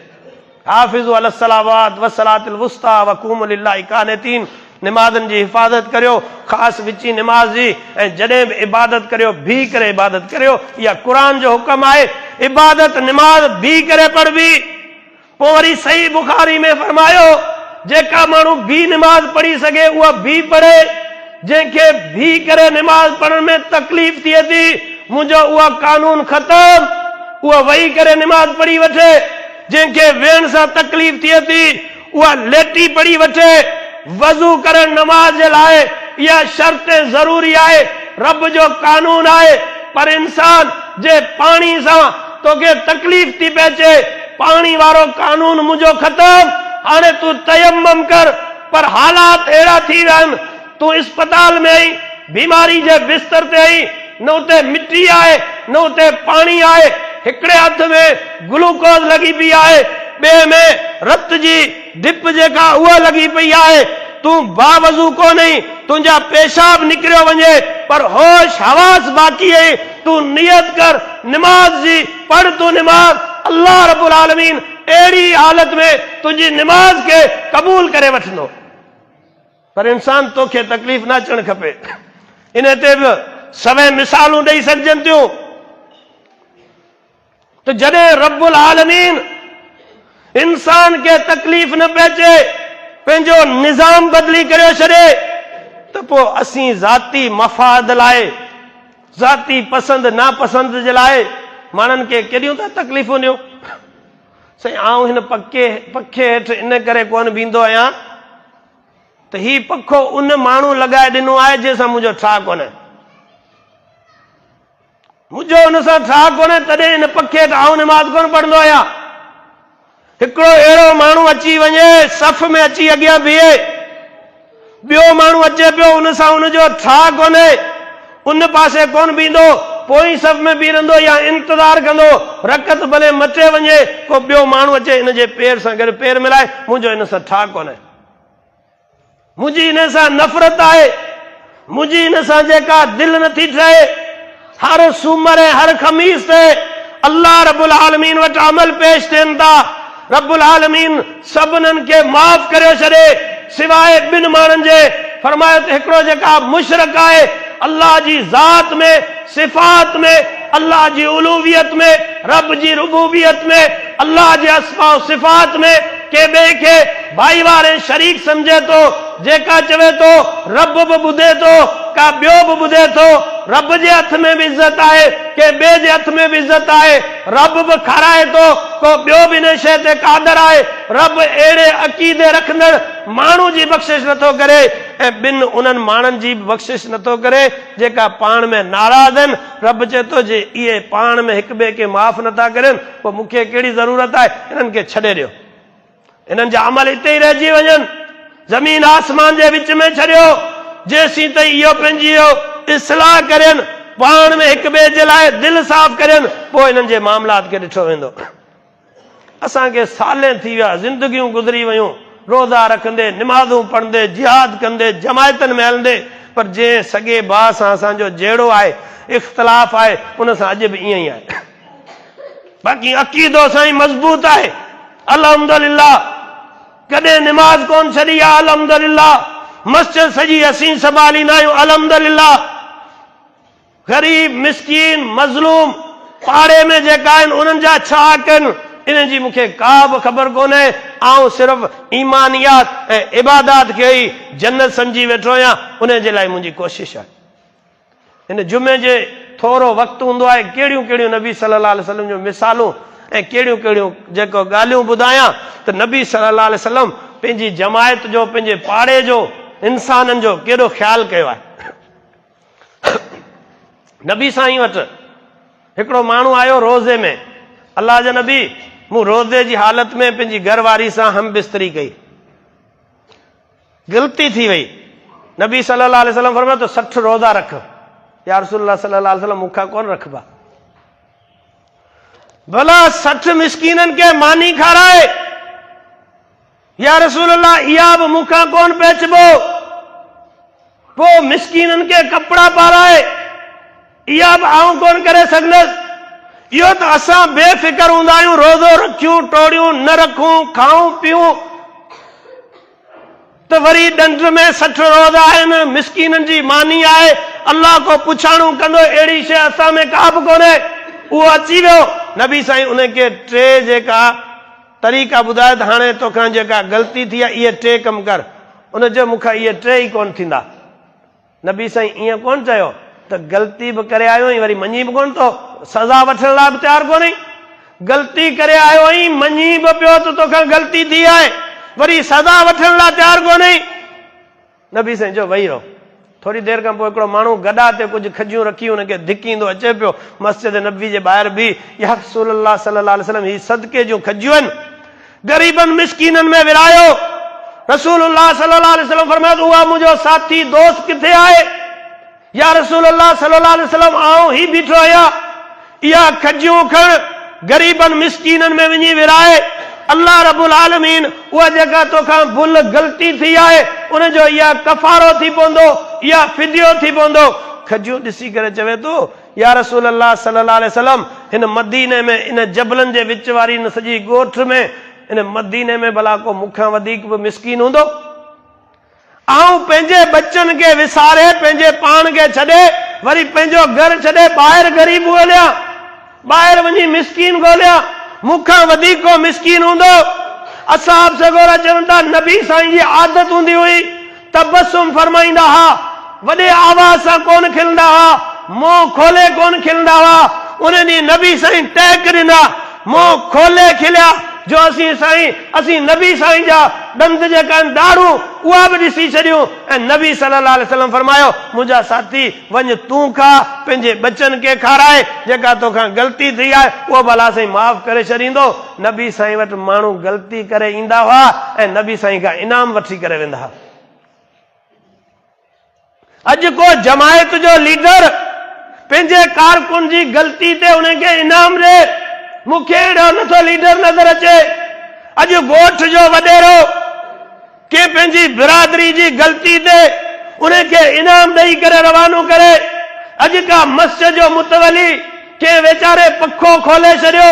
حافظوا علي الصلوات والصلاة الوسطيٰ وقوموا لله قانتين نمازن جي حفاظت ڪريو خاص وچين نماز جي ۽ جڏهن به عبادت ڪريو بيهي ڪري عبادت ڪريو اها قرآن جو حڪم آهي عبادت نماز بيهي ڪري پڙهبي پوء وري صحيح بخاري ۾ فرمايو جيڪا ماڻهو بيهي نماز پڙهي سگهي اها بيهي پڙهي جنهن کي بيهي ڪري نماز پڙهڻ ۾ تڪليف ٿئي ٿي منهنجو اها قانون ختم اها ويهي ڪري نماز پڙهي وٺي جنهن کي ويهڻ سان تڪليف ٿئي ٿي اها ليٽي پڙهي وٺي. وضو ڪرڻ نماز جي لاء اها شرط ۽ ضروري آهي، رب جو قانون آهي، پر انسان جي پاڻي سان توکي تڪليف ٿي پهچي، پاڻي وارو قانون منهنجو ختم، هاڻي تون تيمم ڪر، پر حالات اهڙا ٿي ويا آهن، تون اسپتال ۾ آهين، بيماري جي بستر تي آهين، نه اتي مٽي آهي، نه اتي پاڻي آهي، هڪڙي هٿ ۾ گلوڪوز لڳي پئي آهي، ٻئي ۾ رت جي ڊپ جيڪا اها لڳي پئي آهي، تون باوضو ڪونهين، تنهنجا پيشاب نڪريو وڃي، پر هوش حواس باقي اهي، تون نيت ڪر نماز جي، پڙهه تون نماز، الله رب العالمين اهڙي حالت ۾ تنهنجي نماز کي قبول ڪري وٺندو. پر انسان توکي تڪليف نه اچڻ کپي. انهي تي به سوين مثالون ڏئي سگهجن ٿيون ته جڏهن رب العالمين انسان کي تڪليف نه پهچي پنهنجو نظام بدلي ڪريو ڇڏي ته پوء اسين ذاتي مفاد لاء ذاتي پسند ناپسند جي لاء ماڻهن کي ڪيڏيون ٿا تڪليفون ڏيون. سائين آئون هن پکي پکي هيٺ ان ڪري ڪونه بيهندو آهيان ته هي پکو ان ماڻهو لڳائي ڏنو آهي جنهن سان منهنجو ٺاهه ڪونهي. منهنجو ان سان ٺاهه ڪونهي تڏهن هن پکي هيٺ آئون نماز ڪونه پڙهندو آهيان. هڪڙو اهڙو ماڻهو اچي وڃي صف ۾ اچي اڳيان بيهي، ٻيو ماڻهو اچي پيو ان سان ان جو ٺاهه ڪونهي، ان پاسي ڪونه بيهندو، پوئين صف ۾ بيهي رهندو يا انتظار ڪندو، رڪعت ڀلي مٽي وڃي، ڪو ٻيو ماڻهو اچي ان جي پير سان گڏ پير ملائي، منهنجو ان سان ٺاهه ڪونهي. منهنجي ان سان نفرت آهي، منهنجي ان سان جيڪا دل نٿي ٺهي، هر سومر ۽ هر خميس تي الله رب العالمين وٽ عمل پيش ٿين ٿا، رب العالمين سڀنن کي معاف ڪريو ڇڏي سواء ٻن ماڻهن جي، فرمايو ته هڪڙو جيڪا مشرڪ آهي الله جي ذات ۾ صفات ۾ الله جي الوهيت ۾ رب جي ربوبيت ۾ الله جي اسماء و صفات ۾ ڪنهن ٻئي کي ڀائيوار ۽ شريڪ سمجهي ٿو، جيڪا چوي ٿو رب به ٻڌي ٿو، ڪا ٻيو به ٻڌي ٿو، رب جي هٿ ۾ به عزت آهي، ڪنهن ٻئي جي هٿ ۾ به عزت آهي، رب به کارائي ٿو، ڪو ٻيو به انهي شيء تي قادر آهي، رب اهڙي عقيدي رکندڙ ماڻهو جي بخشش نٿو ڪري ۽ ٻن انهن ماڻهن جي به بخشش نٿو ڪري جيڪا پاڻ ۾ ناراض آهن، رب چئي ٿو جي اهي پاڻ ۾ هڪ ٻئي کي معاف نٿا ڪرين پوء مون کي ڪهڙي ضرورت آهي، انهن کي ڇڏي ڏيو. انهن جا عمل اتي ئي رهجي وڃن. زمين آسمان جي وچ ۾ ڇڏيو، جيسين تائين اهو پنهنجي اهو اصلاح ڪرين، پاڻ ۾ هڪ ٻئي جي لاء دل صاف ڪرين، پوء انهن جي معاملات کي ڏٺو ويندو. اسان کي سالين ٿي ويا، زندگيون گذري ويون، روزا رکندي، نمازون پڙهندي، جهاد ڪندي، جماعتن ۾ هلندي، پر جنهن سڳي ڀاء سان اسان جو جهيڙو آهي، اختلاف آهي، ان سان اڄ به ائين ئي آهي. باقي عقيدو سائين مضبوط آهي، الحمدلله ڪڏهن نماز ڪونه ڇڏي آهي، الحمدلله مسجد سڄي اسين سنڀاليندا آهيون، الحمدلله غريب، مسڪين، مظلوم پاڙي ۾ جيڪا آهن انهن جا ڇا حق آهن، انهن جي مون کي ڪا به خبر ڪونهي، آئون صرف ايمانيات ۽ عبادات کي ئي جنت سمجهي ويٺو آهيان، انهي جي لاء منهنجي ڪوشش آهي. هن جمعي جي ٿورو وقت هوندو آهي ڪهڙيون ڪهڙيون نبي صلي الله عليه وسلم جون مثالون ۽ ڪهڙيون ڪهڙيون جيڪو ڳالهيون ٻڌايان ته نبي صلي الله عليه وسلم پنهنجي جماعت جو پنهنجي پاڙي جو انسانن جو ڪيڏو خيال ڪيو آهي. نبي سائين وٽ هڪڙو ماڻهو آيو روزي ۾ الله جا نبي مون روزي جي حالت ۾ پنهنجي گهر واري سان هم بستري ڪئي غلطي ٿي وئي. نبي صلي الله عليه وسلم فرمايو ته 60 روزا رک. يا رسول الله صلي الله عليه وسلم مون کان ڪونه رکبا. ڀلا 60 مسڪينن کي ماني کارائي. يا رسول الله اها به مون کان ڪونه پهچبو. پوء مسڪينن کي ڪپڙا پارائي. اها به آئون ڪونه ڪري سگهندس. اهو ته اسان بي فڪر هوندا آهيون، روزو رکيون، ٽوڙيون، نه رکون، کائون پيئون ته وري ڏنڊ ۾ 60 روزا آهن، مسڪينن جي ماني آهي، الله ڪو پڇاڻو ڪندو، اهڙي شيء اسان ۾ ڪا به ڪونهي. اهو اچي ويو، نبي سائين ان کي ٽي جيڪا طريقا ٻڌايا ته هاڻي توکان جيڪا غلطي ٿي آهي، اهي ٽي ڪم ڪر. ان چيو مون کان اهي ٽي ئي ڪونه ٿيندا. نبي سائين ائين ڪونه چيو ته غلطي به ڪري آيو آهين وري مڃين به ڪونه ٿو، سزا وٺڻ لاء به تيار ڪونهين. غلطي ڪري آيو آهين، مڃين به پيو ته توکان غلطي ٿي آهي، وري سزا وٺڻ لاء تيار ڪونهين. نبي سائين چيو ويهي رهو. ٿوري دير کان پوء هڪڙو ماڻهو گڏا تي ڪجهه کجيون رکي ان کي ڌڪيندو اچي پيو، مسجد نبوي جي ٻاهر بيهي، يا رسول الله صلي الله عليه وسلم هي صدقي جون کجيون آهن، غريبن مسڪينن ۾ ورهايو. رسول الله صلي الله عليه وسلم فرمايو ته اها منهنجو ساٿي دوست ڪٿي آهي؟ يا رسول الله صلي الله عليه وسلم آئون هي بيٺو آهيان. اها کجيون کڻ، غريبن مسڪينن ۾ وڃي ورهاء، الله رب العالمين اها جيڪا توکان ڀل غلطي ٿي آهي ان جو اها ڪفارو ٿي پوندو، اها فديو ٿي پوندو. کجيون ڏسي ڪري چوي ٿو، يا رسول الله صلي الله عليه وسلم هن مديني ۾ ان جبلن جي وچ واري هن سڄي ڳوٺ ۾ ان مديني ۾ ڀلا ڪو مون کان وڌيڪ به مسڪين هوندو؟ آئون پنهنجي ٻچن کي وساري، پنهنجي پاڻ کي ڇڏي، وري پنهنجو گهر ڇڏي ٻاهر غريب ڳوليان، ٻاهر وڃي مسڪين ڳوليان، مون کان وڌيڪ ڪو مسڪين هوندو؟ اصحاب سڳورا چون ٿا، نبي سائين جي عادت هوندي هئي، تبسم فرمائيندا ها، وڏي آواز سان ڪونه کلندا هئا، منهن کولي ڪونه کلندا هئا، ان ڏينهن نبي سائين ٽهڪ ڏنا، منهن کولي کليا جو اسين سائين اسين نبي سائين جا ڏند جيڪا آهن ڏاڙهون اها به ڏسي ڇڏيون ۽ نبي صلي الله عليه وسلم فرمايو منهنجا ساٿي وڃ تون کاء پنهنجي ٻچن کي کاراء جيڪا توکان غلطي ٿي آهي اهو به الله سائين معاف ڪري ڇڏيندو نبي سائين وٽ ماڻهو غلطي ڪري ايندا هئا ۽ نبي سائين کان انعام وٺي ڪري ويندا هئا. اڄ ڪو جماعت جو ليڊر پنهنجي ڪارڪن جي غلطي تي ان کي انعام ڏي، مون کي اهڙو نٿو ليڊر نظر اچي. اڄ ڳوٺ جو وڏيرو ڪنهن پنهنجي برادري جي غلطي تي ان کي انعام ڏئي ڪري روانو ڪري. اڄ ڪا مسجد جو متولي ڪنهن ويچاري پکو کولي ڇڏيو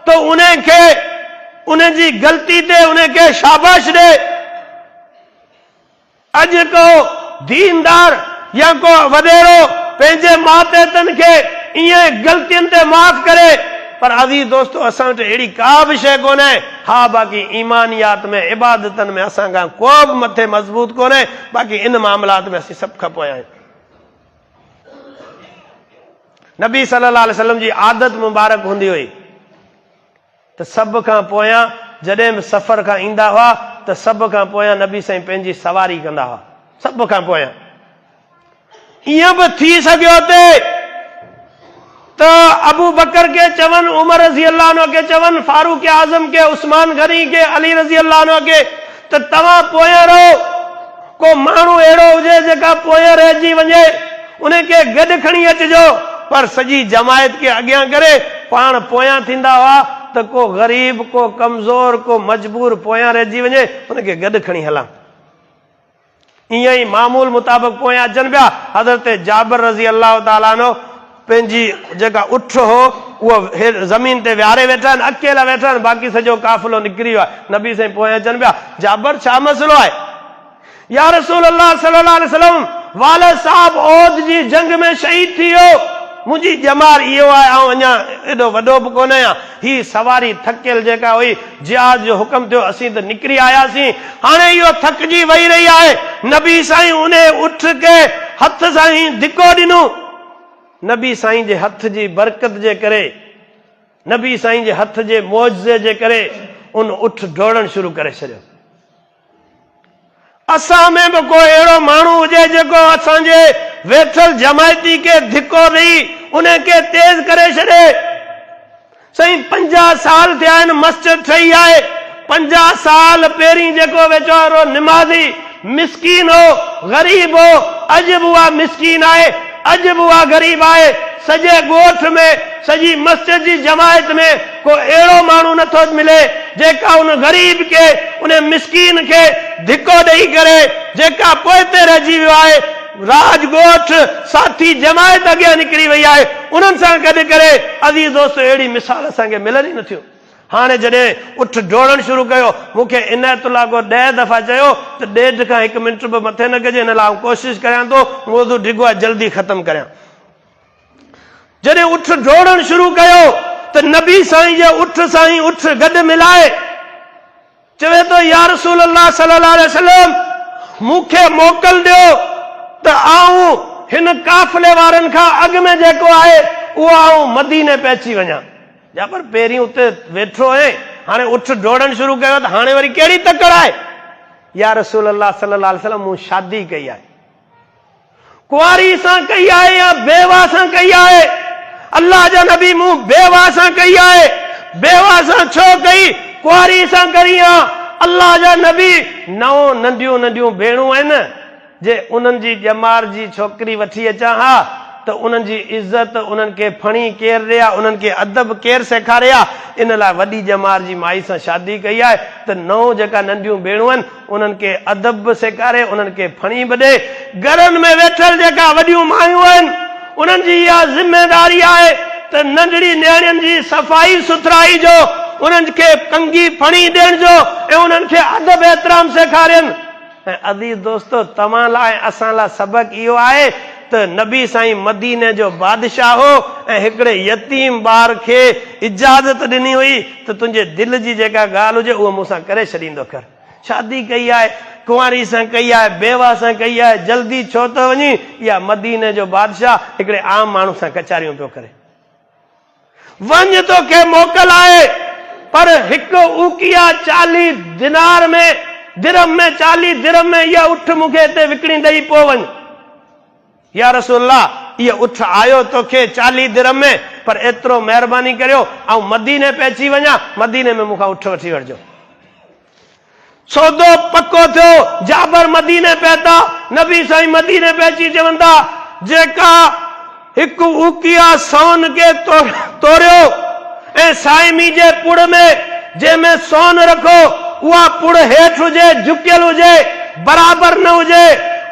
ته ان کي ان جي غلطي تي ان کي شاباش ڏي. اڄ ڪو ديندار يا ڪو وڏيرو پنهنجي ماتحتن کي ائين غلطين تي معاف ڪري پر عزيز دوستو اسان وٽ اهڙي ڪا به شيء ڪونهي ها باقي ايمانيات ۾ عبادتن ۾ اسان کان ڪو به مٿي مضبوط ڪونهي باقي ان معاملات ۾ اسين سڀ کان پويان آهيون. نبي صلي الله عليه وسلم جي عادت مبارڪ هوندي هئي. ته سڀ کان پويان جڏهن به سفر کان ايندا هئا ته سڀ کان پويان نبي سائين پنهنجي سواري ڪندا هئا سڀ کان پويان ائين به ٿي سگهيو تي ته ابو بڪر کي چون عمر رضي الله عنه کي چون فاروق اعظم کي عثمان غني کي علي رضي الله عنه کي ته توهان پويان رهو ڪو ماڻهو اهڙو هجي جيڪا پويان رهجي وڃي ان کي گڏ کڻي اچجو پر سڄي جماعت کي اڳيان ڪري پاڻ پويان ٿيندا هئا ته ڪو غريب ڪو ڪمزور ڪو مجبور پويان رهجي وڃي ان کي گڏ کڻي هلان. ائين ئي معمول مطابق پويان اچن پيا حضرت جابر رضي الله تعالٰي عنه پنهنجي جيڪا اٺ هو اهو زمين تي ويهاري ويٺا آهن، اڪيلا ويٺا آهن، باقي سڄو قافلو نڪري ويو آهي. نبي سائين پويان اچن پيا، جابر ڇا مسئلو آهي؟ يا رسول الله صلي الله عليه وسلم والد صاحب احد جي جنگ ۾ شهيد ٿي ويو، منهنجي ڄمار اهو آهي، آئون اڃا ايڏو وڏو به ڪونه آهيان، هي سواري ٿڪيل جيڪا هئي، جهاد جو حڪم ٿيو، اسين ته نڪري آياسين، هاڻي اهو ٿڪجي ويهي رهي آهي. نبي سائين انهي اٺ کي هٿ سان ئي ڌڪو ڏنو. نبي سائين جي هٿ جي برڪت جي ڪري، نبي سائين جي هٿ جي معجزي جي ڪري ان اٺ ڊوڙڻ شروع ڪري ڇڏيو. اسان ۾ به ڪو اهڙو ماڻهو هجي جيڪو اسان جي ويٺل جماعتي کي ڌڪو ڏئي ان کي تيز ڪري ڇڏي. سائين 50 سال ٿيا آهن مسجد ٺهي آهي، 50 سال پهرين جيڪو ويچارو نمازي مسڪين هو، غريب هو، اڄ به اها مسڪين آهي، اڄ به اها غريب آهي، سڄي ڳوٺ ۾ سڄي مسجد جي جماعت ۾ ڪو اهڙو ماڻهو نه ٿو ملي جيڪا ان غريب کي ان مسڪين کي ڌڪو ڏئي ڪري جيڪا پوئتي رهجي ويو آهي راڄ ڳوٺ ساٿي جماعت اڳيان نڪري وئي آهي انهن سان گڏ ڪري عزيز دوستو اهڙي مثال اسان کي ملن ئي نٿيون هاڻي جڏهن اٺ ڊوڙڻ شروع ڪيو مون کي عنايت الله گو ڏهه دفعا چيو ته ڏيڍ کان هڪ منٽ به مٿي نه ڪجي ان لاء آئون ڪوشش ڪريان ٿو موضوع ڊگهو آهي جلدي ختم ڪريان. جڏهن اٺ ڊوڙڻ شروع ڪيو ته نبي سائين جي اٺ سان ئي اٺ گڏ ملائي چوي ٿو يا رسول الله صلي الله عليه وسلم مون کي موڪل ڏيو ته آئون هن قافلي وارن کان اڳ ۾ جيڪو آهي اهو آئون مديني پهچي وڃان. جعفر پهرين اتي ويٺو هئين هاڻي اٺ ڊوڙڻ شروع ڪيو ته هاڻي وري ڪهڙي تڪڙ آهي؟ يا رسول الله صلي الله عليه وسلم مون شادي ڪئي آهي. ڪنواري سان ڪئي آهي يا بيواهه سان ڪئي آهي؟ الله جا نبي مون بيواهه سان ڪئي آهي. بيواهه سان ڇو ڪئي؟ ڪنواري سان ڪرين ها. الله جا نبي نئون ننڍيون ننڍيون ڀيڻون آهن جي انهن جي ڄمار جي ڇوڪري وٺي اچان ها. ته انهن جي عزت، انهن کي ڦڻي ڪير ڏي ها، انهن کي ادب ڪير سيکاري ها، ان لاء وڏي ڄمار جي مائي سان شادي ڪئي آهي ته نئون جيڪا ننڍيون ڀيڻون آهن، انهن کي ادب به سيکاري، انهن کي ڦڻي به ڏي. گهرن ۾ ويٺل جيڪا وڏيون مايون آهن، انهن جي اها ذميداري آهي ته ننڍڙي نياڻين جي صفائي سٿرائي جو، انهن کي ڪنگي ڦڻي ڏيڻ جو ۽ انهن کي ادب احترام سيکارين. ۽ عزيز دوستو! توهان لاء ۽ اسان لاء سبق اهو آهي ته نبي سائين مديني جو بادشاهه هو ۽ هڪڙي يتيم ٻار کي اجازت ڏني هئي ته تنهنجي دل جي جيڪا ڳالهه هجي اهو مون سان ڪري ڇڏيندو ڪر. شادي ڪئي آهي، ڪنواري سان ڪئي آهي، بيوه سان ڪئي آهي، جلدي ڇو ٿو وڃين؟ اها مديني جو بادشاهه هڪڙي عام ماڻهو سان ڪچهريون پيو ڪري. وڃ توکي موڪل آهي، پر هڪ اوقيه چاليهه دينار ۾، درهم ۾، چاليهه درهم ۾ اها اٺ مون کي هتي وڪڻي ڏئي پوء وڃ. يا رسول الله! اهو اٺ آيو توکي چاليهه درهم ۾، پر ايترو مهرباني ڪريو، آئون مديني پهچي وڃان، مديني ۾ مون کان اٺ وٺي وٺجو. سودو پڪو ٿيو، جابر مديني پهتا، نبي سائين مديني پهچي چون ٿا، جيڪا هڪ اوقيه سون کي توريو ۽ سائمي جي پڙ ۾ جنهن ۾ سون رکو، اها پڙ هيٺ هجي، جهڪيل هجي، برابر نه هجي،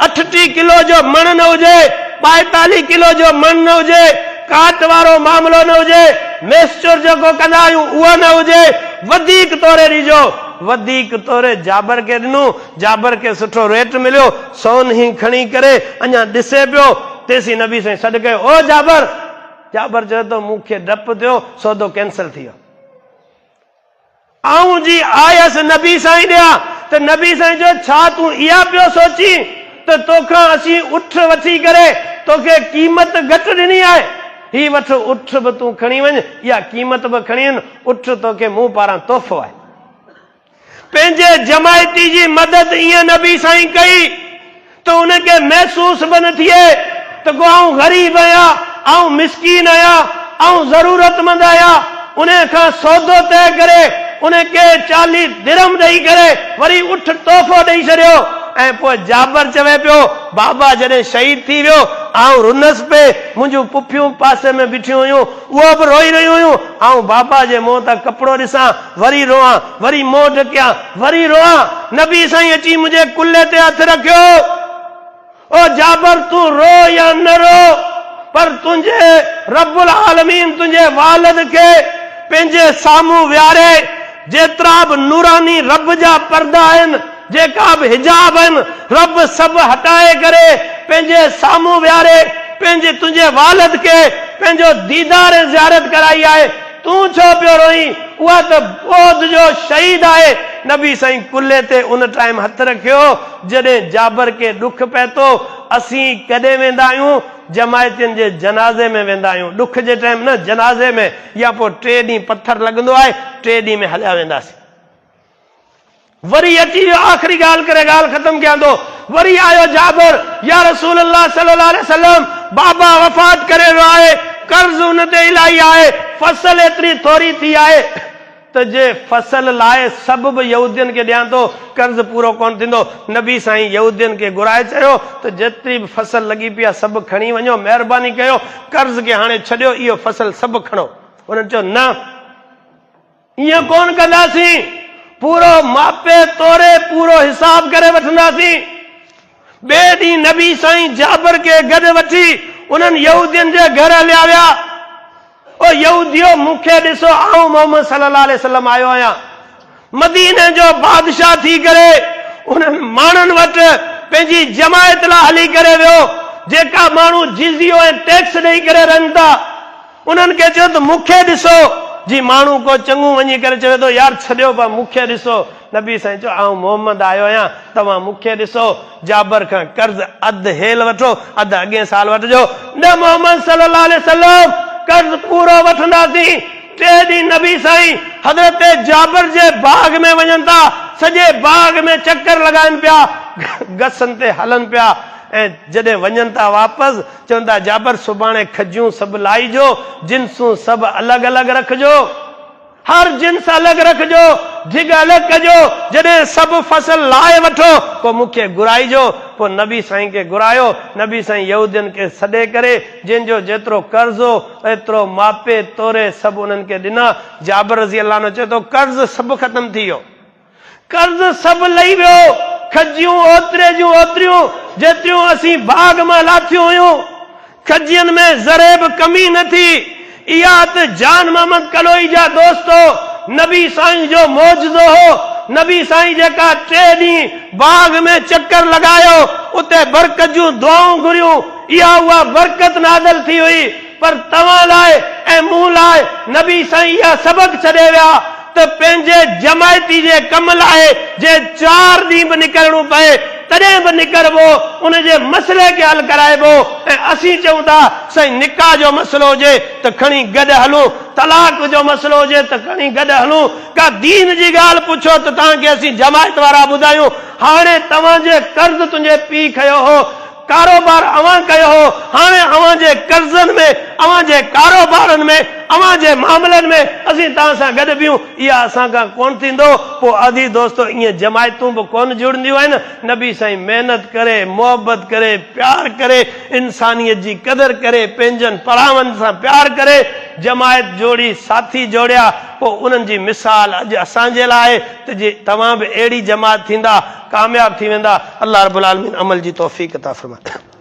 اٺٽيهه ڪلو جو مڻ نه هجي، ٻائيتاليهه ڪلو جو مڻ نه هجي، ڪاٽ وارو معاملو نه هجي، ميسچر جيڪو ڪندا آهيون اهو نه هجي، وڌيڪ توري ڏجو. وڌيڪ توري جابر کي ڏنو، جابر کي سٺو ريٽ مليو، سون هي کڻي ڪري اڃا ڏسي پيو، تيسين نبي سائين سڏ ڪيو، او جابر! جابر چيو ته مون کي ڊپ ٿيو، سودو ڪينسل ٿي ويو. آئون جي آيس نبي سائين ڏيان ته نبي سائين چيو، ڇا تون اها پيو سوچين ته توکان اسين اٺ وٺي ڪري توکي قيمت گهٽ ڏني آهي؟ هي وٺ اٺ به تون کڻي وڃ، اها قيمت به کڻي وڃ، اٺ توکي مون پاران تحفو آهي. پنهنجي جماعتي جي مدد ائين نبي سائين ڪئي ته ان کي محسوس به نه ٿئي ته ڪو آئون غريب آهيان، آئون مسڪين آهيان، آئون ضرورتمند آهيان. ان کان سودو طئي ڪري ان کي 40 درهم ڏئي ڪري وري اٺ تحفو ڏئي ڇڏيو ۽ پوء جابر چوي پيو، بابا جڏهن شهيد ٿي ويو، آئون رنس پئي، منهنجون پڦيون پاسي ۾ بيٺيون هيون، اهو به روئي رهيون هيون، آئون بابا جي منهن تان ڪپڙو ڏسان، وري روئان، وري منهن ڍڪيان، وري روئان، نبي سائين اچي منهنجي ڪلهي تي هٿ رکيو، او جابر تون رو يا نه رو، پر تنهنجي رب العالمين تنهنجي والد کي پنهنجي سامهون ويهاري، جيترا به نوراني رب جا پردا آهن، جيڪا به حجاب آهن، رب سڀ هٽائي ڪري پنهنجي سامهون ويهاري پنهنجي تنهنجي والد کي پنهنجو ديدار ۽ زيارت ڪرائي آهي، تون ڇو پيو روئين، اها ته احد جو شهيد آهي. نبي سائين ڪلهي تي ان ٽائيم هٿ رکيو، جڏهن جابر کي ڏک پهتو، اسين ڪڏهن ويندا آهيون، جماعتين جي جنازي ۾ ويندا آهيون، ڏک جي ٽائيم نه، جنازي ۾ يا پوء ٽي ڏينهن پٿر لڳندو آهي، ٽي ڏينهن ۾ هليا وينداسين. وري اچي ويو آخري ڳالهه ڪري ڳالهه ختم ڪيان ٿو وري آيو جابر يا رسول الله صلي الله عليه وسلم بابا وفات ڪري ويو آهي قرض ان تي الاهي آهي فصل ايتري ٿوري ٿي آهي ته جي فصل لاء سڀ به يهودين کي ڏيان ٿو قرض پورو ڪونه ٿيندو نبي سائين يهودين کي گهرائي چيو ته جيتري به فصل لڳي پئي آهي سڀ کڻي وڃو مهرباني ڪيو قرض کي هاڻي ڇڏيو اهو فصل سڀ کڻو انهن چيو نه ائين ڪونه ڪنداسين، پورو ماپي توري پورو حساب ڪري وٺنداسين. ٻئي ڏينهن نبي سائين جابر کي گڏ وٺي انهن يهودين جي گهر هليا ويا. او يهوديو مون کي ڏسو آئون محمد صلي الله عليه وسلم آيو آهيان. مديني جو بادشاهه ٿي ڪري انهن ماڻهن وٽ پنهنجي جماعت لاء هلي ڪري ويو جيڪا ماڻهو جزيو ۽ ٽيڪس ڏئي ڪري رهن ٿا. انهن کي چيو ته مون کي ڏسو، جي ماڻهو ڪو چڱو وڃي ڪري چوي ٿو يار ڇڏيو پر مون کي ڏسو، نبي سائين چيو آئون محمد آيو آهيان توهان مون کي ڏسو، جابر کان قرض اڌ هيل وٺو اڌ اڳئين سال وٺجو، نه محمد صلي الله عليه وسلم قرض پورو وٺنداسين، ٽئين ڏينهن نبي سائين حضرت جابر جي باغ ۾ وڃن ٿا، سڄي باغ ۾ چڪر لڳائن پيا، گسن تي هلن پيا ۽ جڏهن وڃن ٿا واپس چون ٿا جابر سڀاڻي کجيون سڀ لائجو، جنسون سڀ الڳ الڳ رکجو، هر جنس الڳ رکجو، ڍڳ الڳ ڪجو، جڏهن سڀ فصل لاهي وٺو، پوء مون کي گهرائجو. پوء نبي سائين کي گهرايو. نبي سائين يهودين کي سڏي ڪري، جنهن جو جيترو قرض هو، ايترو ماپي توري سڀ انهن کي ڏنا. جابر رضي الله عنه چئي ٿو، قرض سڀ ختم ٿي ويو. قرض سڀ لهي ويو. کجيون اوتري جون اوتريون، جيتريون اسين باغ مان لاٿيون هيون. کجين ۾ ذري به ڪمي نه ٿي. اها ته جان محمد ڪلوئي جا دوستو نبي سائين جو معجزو هو. نبي سائين جيڪا ٽي ڏينهن باغ ۾ چڪر لڳايو، اتي برڪت جون دعائون گهريون، اها اها برڪت نازل ٿي هئي. پر توهان لاء ۽ مون لاء نبي سائين اها سبق ڇڏي ويا ته پنهنجي جماعتي جي ڪم لاء جي چار ڏينهن به نڪرڻو پئي تڏهن به نڪربو، ان جي مسئلي کي حل ڪرائبو ۽ اسين چئون ٿا سائين نڪاح جو مسئلو هجي ته کڻي گڏ هلون، طلاق جو مسئلو هجي ته کڻي گڏ هلون، ڪا دين جي ڳالهه پڇو ته توهان کي اسين جماعت وارا ٻڌايون، هاڻي توهان جي قرض تنهنجي پيء کنيو هو، ڪاروبار اوهان ڪيو هو، هاڻي اوهان جي قرضن ۾، اوهان جي ڪاروبارن ۾، اوهان جي معاملن ۾ اسين توهان سان گڏ بيهون، اها اسان کان ڪونه ٿيندو. پوء عزيز دوستو ائين جماعتون به ڪونه جڙنديون آهن. نبي سائين محنت ڪري، محبت ڪري، پيار ڪري، انسانيت جي قدر ڪري، پنهنجن پراون سان پيار ڪري، جماعت جوڙي، ساٿي جوڙيا، پوء انهن جي مثال اڄ اسان جي لاء آهي ته جي توهان به اهڙي جماعت ٿيندا، ڪامياب ٿي ويندا. الله رب العالمين عمل جي توفيق عطا فرمائي.